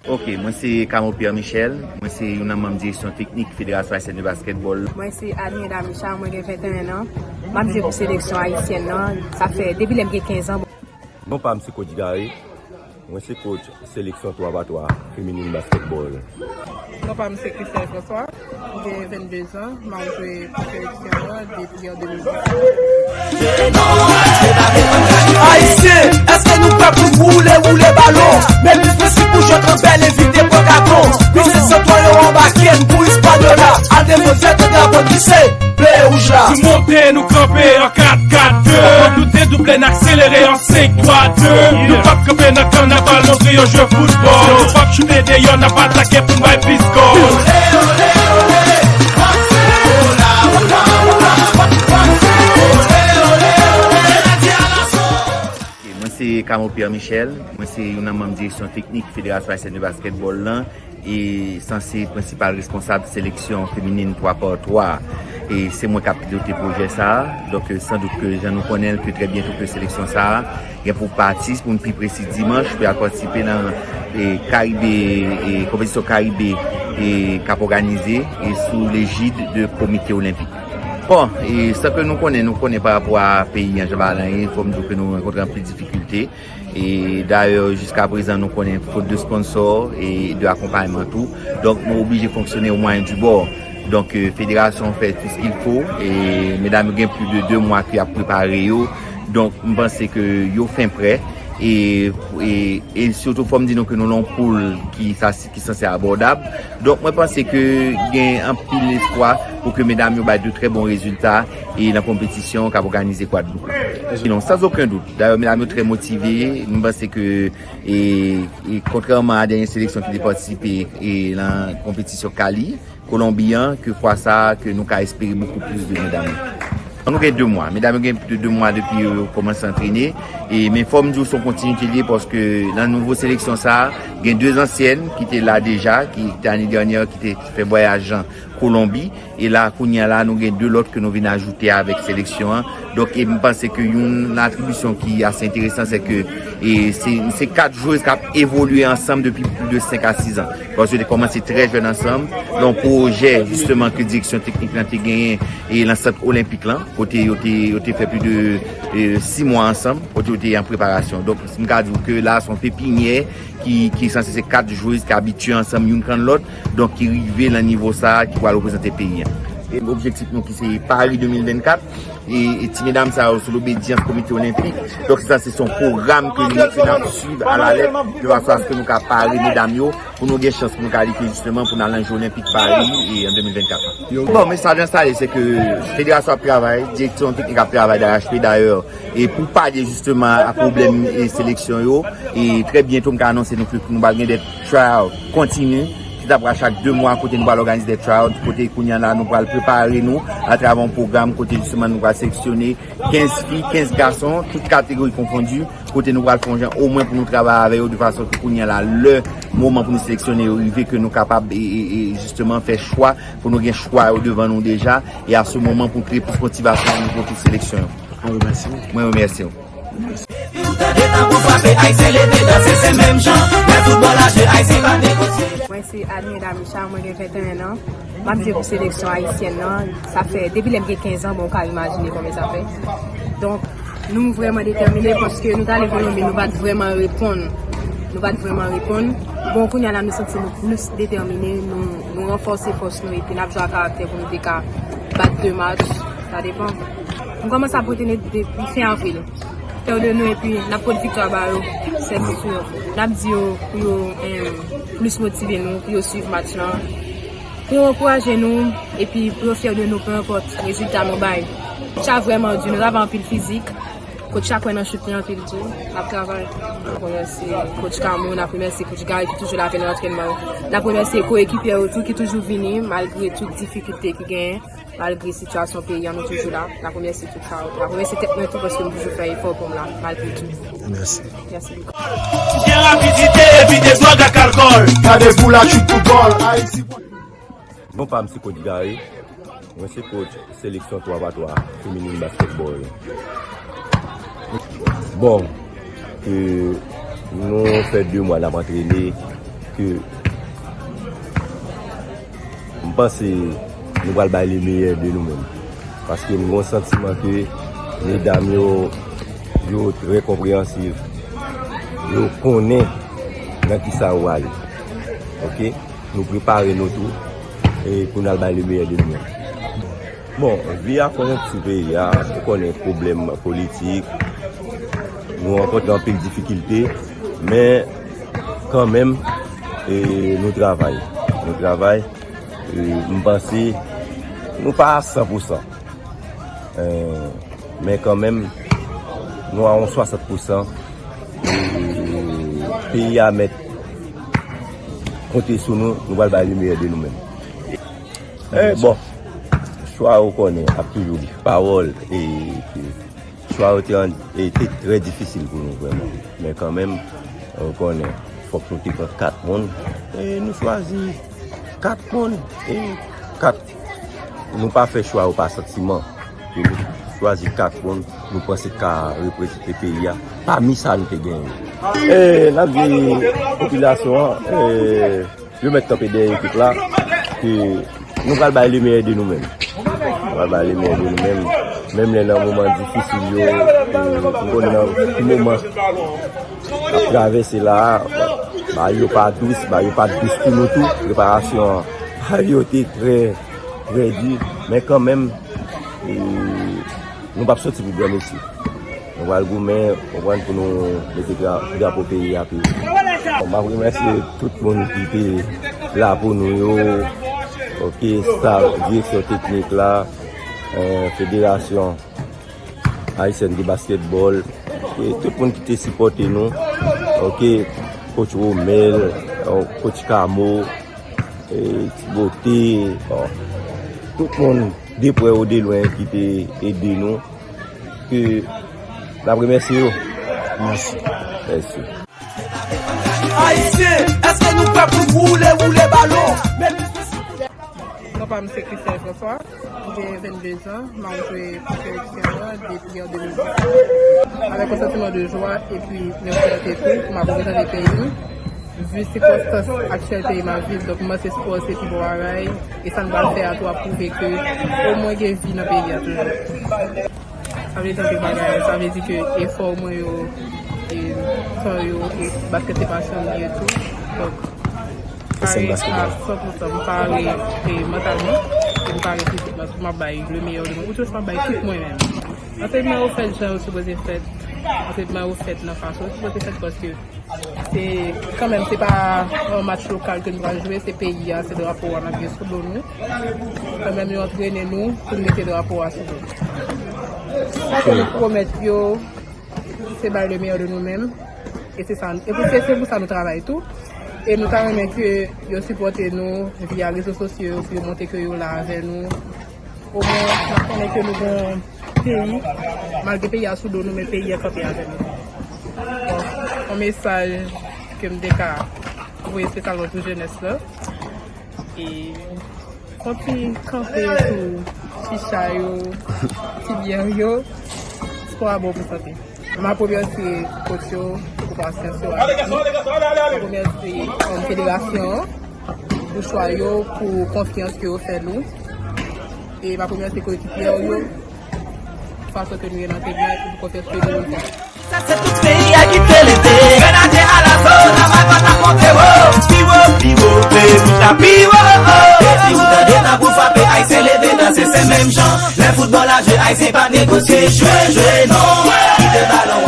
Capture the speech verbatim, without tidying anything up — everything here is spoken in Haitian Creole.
Ok, mwen se Camo Pierre Michel, mwen se youn nan manm direksyon teknik Federasyon Ayisyèn de Basketball. Mwen se Adrienne Damicha, mwen gen venteyen an. M ap jwe pou seleksyon ayisyèn nan. Sa fè depi lè m gen kenz an. Non pa m se Coach Gary, mwen se coach seleksyon twa pa twa feminin basketball. Non pa m se Christelle François, m gen vennde zan, m ap jwe pou seleksyon an depi an de mil dis. Ayisyen, èske nou prè pou woule, woule balon? Men plis prensip pou jwèt anbèl, evite pran katon. Plis se santwal yo anbake n pou Hispaniola. Al devan zèt drapo ki se ble e wouj la. Nou monte, nou kanpe an kat kat de. Nou dedouble, n akselere an senk twa de. Nou p ap kanpe nan kan, n ap al montre yo jwe foutbòl. Nou p ap choute deyò, n ap atake pou n bay plis gòl. Ok, mwen se Camo Pierre Michel, mwen se youn nan manm direksyon teknik Federasyon Ayisyèn de Basketball lan e sanse prensipal responsab seleksyon feminin twa pa twa. E se mwen k ap pilote pwojè sa a. Donk, e, san dout ke jan nou konnen l, ke trè byento ke seleksyon sa a gen pou pati, pou n pi presi, dimanch, pou y al patisipe nan, e, Karibe, e, konpetisyon Karibe, e, k ap òganize, e, sou lejid de Komite Olenpik. Bon, e, sa ke nou konnen, nou konnen pa rapò a peyi an, jan bagay la ye, fò m di w ke nou rankontre anpil difikilte. E dayè, jiska prezan, nou konnen fot de sponsò e de akonpayman tou. Donk, nou oblije fonksyone o mwayen di bò. Donk, e, federasyon fè tout ce qu'il faut. E medam yo gen plis de de mwa ke y ap prepare yo. Donk, m panse ke yo fen prè. E, e, e sitou, fò m di nou ke nou nan yon poul ki sa ki sanse abòdab. Donk, mwen panse ke gen anpil espwa pou ke medam yo bay de trè bon rezilta e nan konpetisyon k ap òganize Gwadloup la. Sinon, sans aucun doute, dayè, medam yo trè motive. Mwen panse ke, e, e kontrèman a dènye seleksyon ki te patisipe e nan konpetisyon Cali, Kolonbi an, ke fwa sa a, ke nou ka espere bokou plis de medam yo. Nou gen de mwa. Medam yo gen plis de de mwa depi yo kòmanse antrene. E, men fò m di w, se yon kontinite li ye, paske nan nouvo seleksyon sa a, gen de zansyèn ki te la deja, ki te ane dènyè, ki te fè vwayaj an Kolonbi. E la, kounye a la, nou gen de lòt ke nou vin ajoute avèk seleksyon an. Donk, e m panse ke youn nan atribisyon ki ase enteresan, se ke, e se, se kat jwez k ap evolye ansanm depi plis de senk a sis an. Paske yo te kòmanse trè jèn ansanm. Yon pwojè, jisteman, ke direksyon teknik lan te genyen, e nan sant olenpik lan, kote yo te, yo te fè plis de, e, sis mwa ansanm, kote yo te an preparasyon. Donk, si m ka di w ke la, se yon pepinyè ki, ki sanse se kat jwez ki abitye ansanm youn kon lòt, donk ki rive nan nivo sa a, ki pral reprezante peyi an. E objektif nou ki se Paris de mil vennkat, e, e ti medam sa yo sou lobedyans Komite Olenpik. Donk, se sanse se yon pwogram ke nou, ke n ap swiv alalèt, de fason aske nou ka pare medam yo, pou nou gen chans pou nou kalifye jisteman pou n al nan Je Olenpik Paris e an de mil vennkat. Bon, mesaj lansale, se ke federasyon ap travay, direksyon teknik ap travay d'arrache-pied dayè, e pou palye jisteman a pwoblèm e seleksyon yo, e trè byento m ka anonse nou ke nou pral gen de tryout kontini, ki ta pral chak de mwa, kote nou pral òganize de tryout, kote kounye a la nou pral prepare nou atravè yon pwogram kote jisteman nou pral seleksyone kenz fi, kenz gason, tout kategori konfondi, kote nou pral fè yon jan omwen pou nou travay avè yo de fason ke kounye a la, lè moman pou nou seleksyone yo rive, ke nou kapab e, e, e jisteman fè chwa, pou nou gen chwa yo devan nou deja, e a se moman pou nou kreye plis motivasyon pou nou pou tout seleksyon yo. Mwen remèsye w. Mwen remèsye w. Depi w tande tanbou frape, Ayisyen leve danse, se menm jan. Lè foutbòl a jwe, Ayisyen pa negosye. Mwen se Adrienne Damicha, mwen gen venteyen an. M ap jwe pou seleksyon ayisyèn nan. Sa fè depi lè m gen kenz an, bon, ou ka imajine konbyen sa fè. Donk, nou vrèman detèmine paske nou t ale Kolonbi, nou pa t vrèman reponn. Nou pa t vrèman reponn. Bon, kounye a la, nou santi nou plis detèmine, nou, nou ranfòse fòs nou epi n ap jwe a karaktè pou nou te ka bat de match. Sa depann. Nou kòmanse ap antrene depi fen avril. Fyè de nou epi n ap pot viktwa ba yo. Sèl sou yo. N ap di yo pou yo, em, plis motive nou, pou yo swiv match lan. Pou yo ankouraje nou, epi pou yo fyè de nou, penenpòt rezilta nou bay. Match la vrèman di, nou travay anpil fizik. Coach la kwè nan chout li anpil tou. N ap travay. N ap remèsye coach Camo, n ap remèsye coach Gary ki toujou la avè n nan antrènman yo. N ap remèsye koekipye yo tou ki toujou vini, malgre tout difikilte ki genyen. Malgre sitiyasyon peyi an, nou toujou la. N ap remèsye tout sa yo. N ap remèsye tèt mwen tou paske m toujou fè efò pou m la, malgre tou. Mèsi. Mèsi bokou. Gen rapidite, evite dwòg ak alkòl. Gade pou la chute football, Ayiti. Non pa m se Cody Gary. Mwen se coach seleksyon twa pa twa feminin basketball. Bon, e, nou fè de mwa n ap antrene. Ke m panse nou pral bay le meilleur de nou menm. Paske m gen yon santiman ke medam yo, yo trè konpreyansiv. Yo konnen nan ki sa yo ale. Oke? Nou prepare nou tou e pou n al bay le meilleur de nou menm. Bon, vi a konjonkti peyi a, ou konnen pwoblèm politik, nou rankontre anpil difikilte, men kanmenm, e, nou travay. Nou travay, e, m panse nou pa a san pou san. E, men kanmenm, nou a yon swasant pou san. E, peyi a mèt konte sou nou, nou pral bay le meilleur de nou menm. E, bon, chwa ou konnen ap toujou gen pawòl, e, e chwa yo te, an- e, te trè difisil pou nou vrèman. Men kanmenm, ou konnen, fòk nou te pran kat moun, e nou chwazi kat moun, e kat, nou pa fè chwa yo pa santiman. E nou chwazi kat moun nou panse ka reprezante peyi a pami sa nou te genyen. E n ap di popilasyon an, e, yo mèt kanpe dèyè ekip la, ke nou pral bay le meilleur de nou menm. Nou pral bay le meilleur de nou menm. Menm lè nan moman difisil yo, e, nou konnen nan ki moman n ap travèse la a, bagay yo pa dous, bagay yo pa dous pou nou tou. Preparasyon an, bagay yo te trè, trè di, men kanmenm, e, nou p ap soti pou bò mesye. Nou pral goumen, konprann, pou nou mete dra- drapo peyi a pi wo. Bon, m ap remèsye tout moun ki te la pou nou yo, oke, staf, direksyon teknik la, e, Federasyon Ayisyèn de Basketball, e tout moun ki te sipòte nou, oke, coach Romel, e, coach Camo, e, Tibote, bon, tout moun de prè ou de lwen ki te ede nou, ke n ap remèsye yo. Mèsi. Mèsi. Ayisyen, èske nou prè pou woule, woule balon? Men Kanpa m se Christelle François, m gen vennde zan, m ap jwe pou seleksyon an depi an de mil disèt. Avèk yon santiman de jwa epi yon fyète tou, m ap reprezante peyi m. Vu sikonstans aktyèl peyi m ap viv, donk m panse spò se pi bon bagay, e sa n pral fè a tou ap pwouve ke omwen gen vi nan peyi a toujou. Sa vle di anpil bagay, sa vle di ke efò mwen yo, e, tan yo, e, baskèt se pasyon m li ye tou. Donk, pare a san pou san, m pare, e, mantalman, e m pare fizikman, tou m ap bay le meilleur de mwen, ou tou m ap bay tout mwen menm. Antrenman yo fèt jan yo sipoze fèt, antrenman yo fèt nan fason yo sipoze fèt, paske se, kanmenm, se pa yon match lokal ke nou pral jwe, se peyi a, se drapo a n ap gen sou do nou. Kanmenm, yo antrene nou pou n mete drapo a sou do nou. Sa ke nou pwomèt yo, se bay le meilleur de nou menm. E se sa, e pou, se, se pou sa nou travay tou. E nou ta renmen ke yo sipòte nou via rezo sosyo yo, pou yo montre ke yo la avè nou. Omwen, n ap konnen ke nou gon peyi, malgre peyi a sou do nou, men peyi a kanpe avè nou. Bon, yon mesaj ke m te ka voye espesyalman pou jenès la. E kontinye kanpe sou chicha yo, ti byè yo, spò a bon pou sante. M ap remèsye coach yo pou pasyans yo avèk nou. M ap remèsye, um, federasyon an pou chwa yo, pou konfyans ke yo fè nou. E m ap remèsye koyekipye yo, fason ke nou ye nan teren e pou konfyans ke nou fè. Sa se tout peyi a ki te leve. Grenadye alaso, travay pa ta konte wo. Pi wo, pi wo, peyi ta pi wo. Depi ou tande tanbou frape, Ayisyen leve danse, se menm jan. Lè foutbòl a jwe, Ayisyen pa negosye, jwe, jwe, non. Kite balon